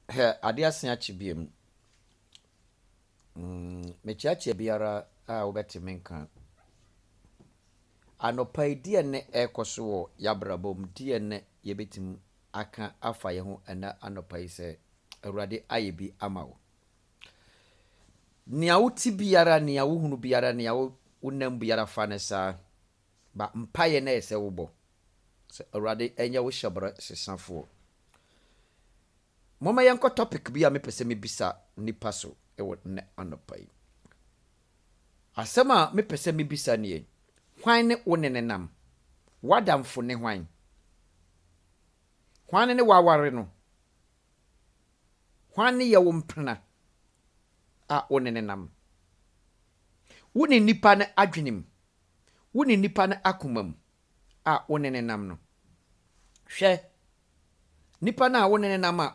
Hɛ, ade asen akye biom. Mm, mekyeakyea biara a wobɛte me nka. Anɔpa yi, deɛ ne ɛrekɔ so wɔ yɛabrabɔ mu, deɛ ne yɛbɛtumi aka afa yɛn ho ɛnɛ anɔpa yi sɛ Awurade ayɛ bi ama wo. Nea wote biara, nea wohunu biara, nea wonam biara fa ne saa. Ba mpaeɛ na ɛsɛ wobɔ. Sɛ Awurade ɛnyɛ wo hyɛbrɛ sesafoɔ. Momma yɛnkɔ topic bi a mepɛ sɛ mebisa nipa so wɔ nnɛ anɔpa yi. Asɛm a mepɛ sɛ mebisa nie, hwan ne wo ne ne nam? W'adamfo ne hwan? Hwan ne w'aware no? Hwan ne yɛ wo mpena a wo ne ne nam? Wo ne nipa no adwenem, wo ne nipa no akoma mu a wo ne ne nam no. Hwɛ, nipa no a wo ne ne nam a